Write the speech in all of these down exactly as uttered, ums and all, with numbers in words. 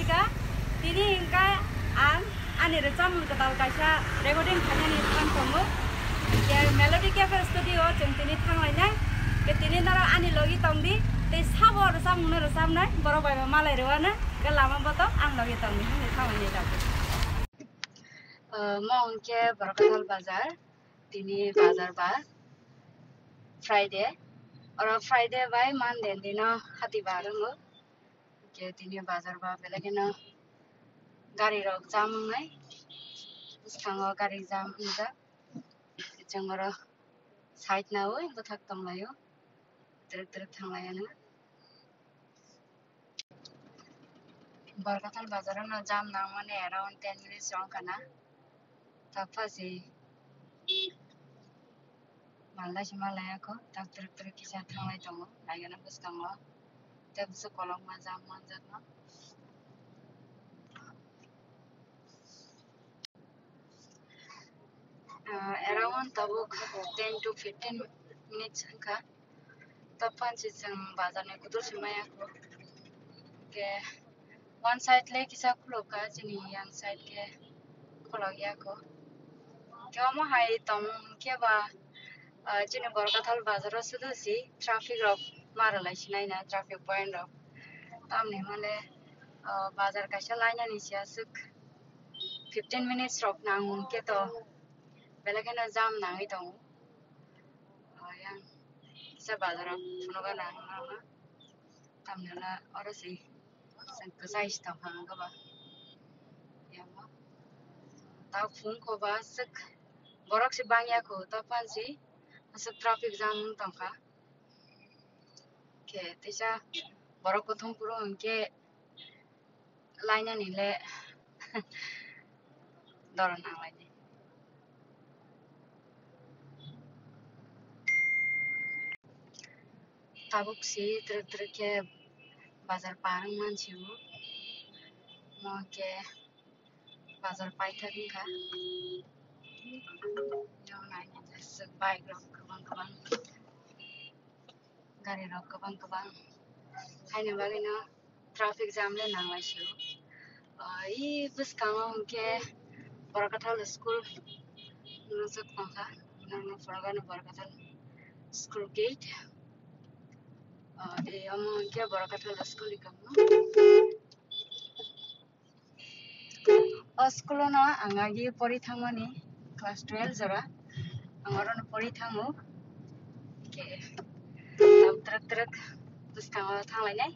Ka, tini hingka ang ani rwchapmung kwtal kaisa recording khainani thang tongo. Ke Melody Cafe Studio o chwng tini thanglainai. Ke tini norok ani logi tongdi, tei sabo rwchapmungno rwchapnai, borok bai bo malai rwano, ke lama boto ang logi tongdi hwnwi thanglainai tabuk. Ah, mo hwnkhe Borkathal bazar, tini bazar ba Friday, oro Friday bai Monday dino hati bar wngo. Hwnkhe tini bazar ba belai kheno gari rok jam wngnai, bwskango gari jam wngjak, chwng oro side nawi bwthak tonglaio, twrwk twrwk thanglaiyano. Borkathal bazar o no jam nangmani around ten minutes wngkha na. Tapha si malai si malai ako, tak twrwk twrwk kisa thanglai tongo, naigana bwskango. Tei bwswk kolokma jam manjakma. Ah, around tabuk ten to fifteen minutes wngkha. Taphan si chwng bazar ni kudur si maya kho. Ke one side le kisa khulok kha, chini yang side ke khulok ya kho. Ke omo hai tong khe ba, ah, chini Borkathal bazar o sudu si traffic rok ma rwlai si nai na, traffic point rok. Tamni hwnle, ah, bazar kaisa lainani si aswk fifteen minutes rok nang khe to belai kheno jam nangwi tongo. O yang kisa bazar o phunugo nang nang tamni hwnle oro se chwng kwchai se tongkha ang ba. Yang o ta phung kho ba aswk borok se bang ya kho, taphan si aswk traffic jam wng tongkha. Khe teisa borok kuthum phuru hwnkhe lainani le doron nanglaidi. Tabuk si twrwk twrwk khe bazar par wng mansiwo. Mo khe bazar paithak wngkha. Yang naina jaswk bike rok kwbang kwbang. Gari rok kwbang kwbang haini bagwi no traffic jam le nanglai sio. Ah, i bwskango hwnkhe Borkathal school nukjak tongkha, nang phunukgo Borkathal school gate. Ah, e omo hwnkhe Borkathal school ni kamo. O school-o no ang agi pori thangmani class twelve jora. Ang oro no pori thango. Ke tabuk twrwk twrwk bwskango thanglainai.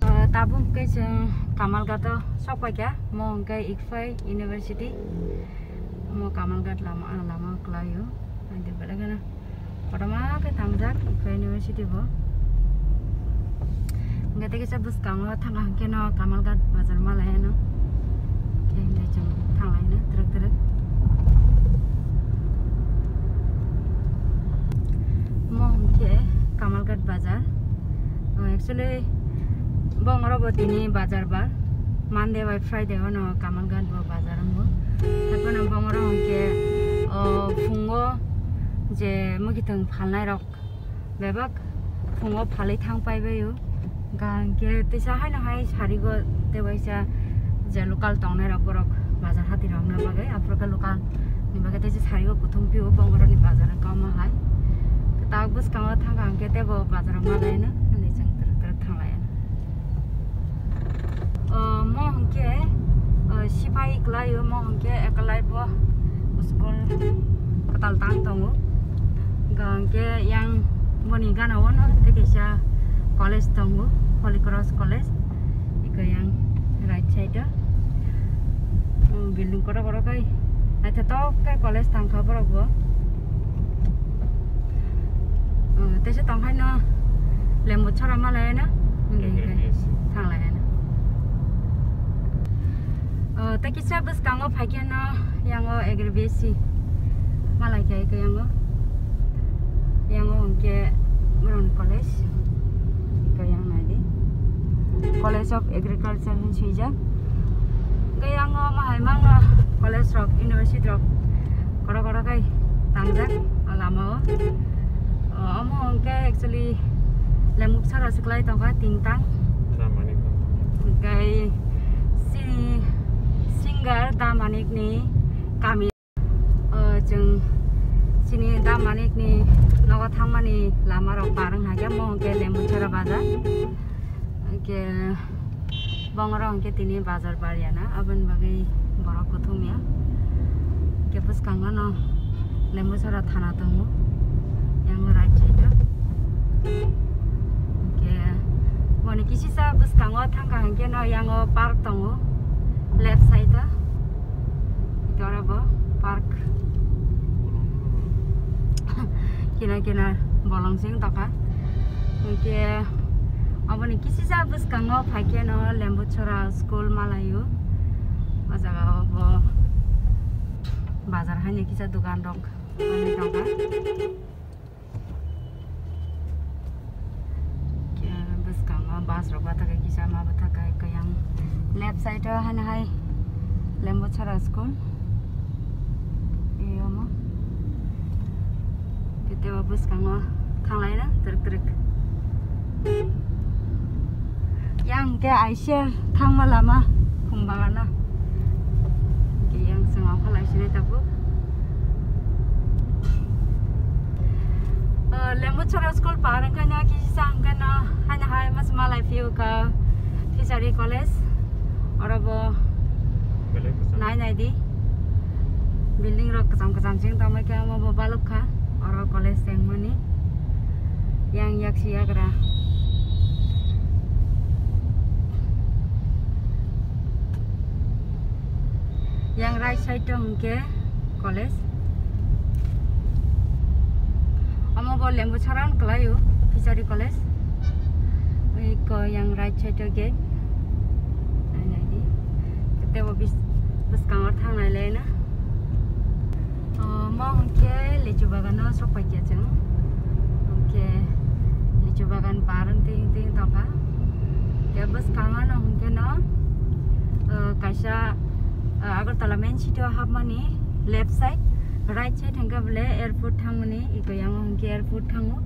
Ah, tabuk hwnkhe chwng Kamalghat o sok paikha, mo hwnkhe Ikphai University. Omo Kamalghat lama, ah, lama o kwlaio. Haide belai kheno kotorma khe tangjak Ikphai University bo. Hwnkhe tei kisa bwskango thangkha hwnkhe no Kamalghat bazar malai ano. Khe hwnkhe chwng thanglaino twrwk twrwk. Omo hwnkhe Kamalghat bazar. Oh, actually, bongoro bo tini bazar bar. Monday bai Friday o no Kamalghat bo bazar wngo. Haikhe no bongoro hwnkhe, oh, phungo je mwkhitwng phalnai rok bebak phungo phalwi thang pai bai o. Hwnkhe teisa haino hai sarigo tei waisa je local tongnai rok borok bazar hati rokna bagwi, aphuru khe local ni bagwi teisa sarigo kuthum phio bongoroni bazar wngkha omo hai. Tak bwskango thangkha hwnkhe teibo bazar o malaino hinwi chwng twrwk twrwk thanglaino. O, mo hwnkhe, o, sipai kwlaio, mo hwnkhe ekolai bo school kwtal tang tongo. Hwnkhe yang boni gana o no tei kaisa college tongo, Holy Cross College. Eko yang right side o, o, building kotor kotor kai naithotok khe college tangkha borok bo. O, teisa tongkhaino lembu chora malaino. Thanglaino. O, tei kisa bwskango phaikhe no yango Agri B S C malai khe eko yango. Yango hwnkhe Brown College. Eko yang naidi. College of Agriculture hinwi swijak. Hwnkhe yango mahai mangno college rok, university rok kotor kotor khai tangjak o lama o. O, omo hwnkhe actually lemuk sara se kwlai tongkha tintang. Hwnkhe si-, singer Damanik ni kami. O, chwng chini Damanik ni nogo thangmani lama rok par wng hai khe, mo hwnkhe Lembuchara bazar. Hwnkhe bongoro hwnkhe tini bazar bar ya na, aboni bagwi borok kuthum ya. Hwnkhe bwskango no Lembuchara thana tongo, yang right side o. Hwnkhe boni kisisa bwskango thangkha hwnkhe no yango park tongo, left side o. Hwnkhe oro bo park. Kinar kinar bolong sing tongkha. Hwnkhe aboni kisisa bwskango phaikhe no Lembuchara school malaio. O jaga o bo bazar haino kisa dogan rok manwi tongkha. Khe bwskango bus rok bathakgwi kisa ma bathakgwi khe yang left side o haino hai Lembuchara school. Eomo. Khe teibo bwskango thanglaina twrwk twrwk. Yang khe aise thangma lama khum bagana. Khe yang chwng okhorlai sinai tabuk. O, Lembuchara school par wngkha na kisa wngkha na haino hai mas malai phiyokha Fishery College. Oro bo nai nai di. Building rok kwcham kwcham cheng tongma khe omo bo balok kha. Oro college tengmani. Yang yaksi yagra. Yang right side o hwnkhe college. Omo bo Lembuchara wng kwlaio, Fishery College. Ui ko yang right side o gate. Nai nai di. Tei bo bis-, bwskango thangnai le na. O, mo hwnkhe lichu bagano sok paikha chwng. Hwnkhe lichu bagan bar wng ting ting tongkha. Khe bwskango no hwnkhe no, o, kaisa, o, Agartala main city o hapmani left side, right side hwnkhe bole airport thangmani, iko yango hwnkhe airport thango.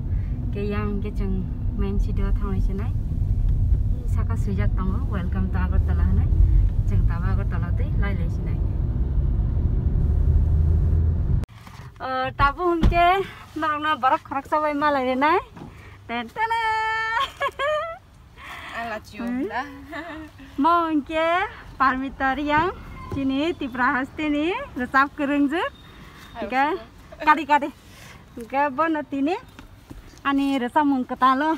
Khe yang hwnkhe chwng main city o thanglai sinai. Saka swijak tongo, "Welcome to Agartala" hinwi. Chwng tamo Agartala twi lai lai sinai. O, tabuk hwnkhe norokno borok khoroksa bai malai rinai. Ten tene. I love you. Hmm. Da. Mo hwnkhe Parmita Reang, chini Tipra hasteni rwchap kwrwngjwk. Hwnkhe kari kari. Hwnkhe bono tini ani rwchapmung kwtalo.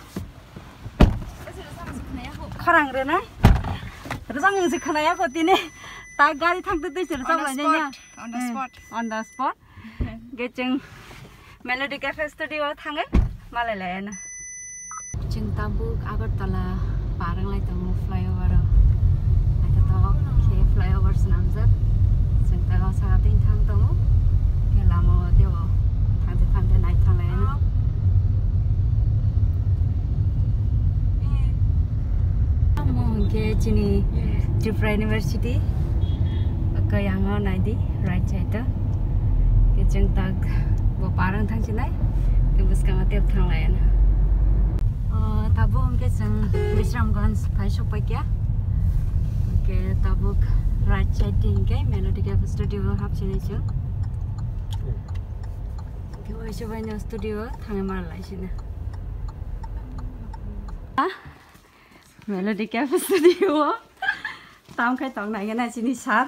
Khorang rwnai. Rwchapmung se khwnaya kho tini. Ta gari thangtwi twi se rwchap lainai ya. On the spot, on the spot. Hmm, on the spot. Hwnkhe chwng Melody Cafe Studio o thangwi malai laiano. Chwng tabuk Agartala par wnglai tongo flyover o. Naithothok khe flyover swnamjak. Chwng tei o saka twi thang tongo. Khe lama o tei o thangte thangte nai thanglaiano. Omo hwnkhe chini Tripura University. Khe yango naidi, right side o. Khe chwng tak bo par wng thang sinai. Khe bwskango tei thang laiano. O, tabuk hwnkhe chwng Bisramganj phai sok paikha. Khe tabuk right side di hwnkhe Melody Cafe Studio o hap sinai chwng. Khe waisa baino studio o thangwi mar lai sina. Ah? Melody Cafe Studio o. Tam khai tong nai gana chini sir.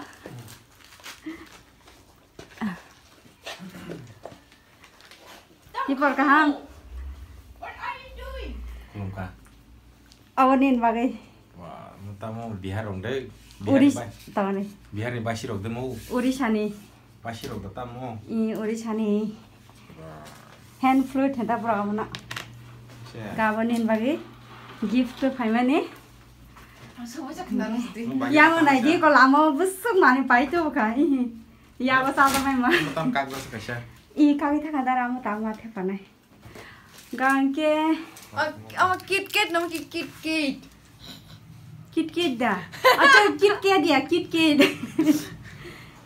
Tipor kaham. Khulumkha. Abo nini bagwi. Wah, mo tamo Bihar rong de. Bihar ni Uris-, bai-, tamo ni. Bihar ni basi rok de mo. Urisha ni. Basi rok da tamo? I Orishani. Ba. Hand flute henta borok abono. Se. Gaboni bagwi gift phaimani. Ang sobo jak khna rw sdi. Nung bai Yang khna nai di sa. Ko lama busuk mani pai to kha. Ihi. Ya bo sa mai ma. Tam kagos kaisa. I kagwi thaka dara mo tam ma the panai. Gangke. Oh, oh, Kit Kat, nama Kit, Kit Kat. Kit Kat da. Acha, Kit Kat ya, Kit Kat.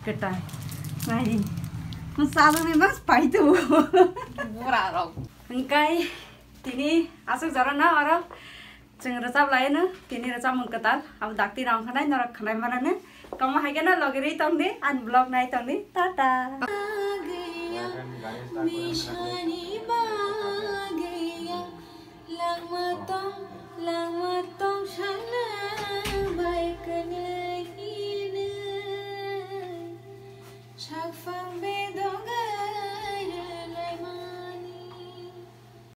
Kata. Nai. Masala ni mas pai tu. Mura rok. Engkai, tini asuk jara na aro. Chwng rwchap laino, tini rwchapmung kwtal, abo dakti rang khanai, norok khanai manani. Kamo hai kheno logi rwi tongdi, ani vlog nai tongdi, tata. Langma tong, langma tong sana bai kene hini. Sakphang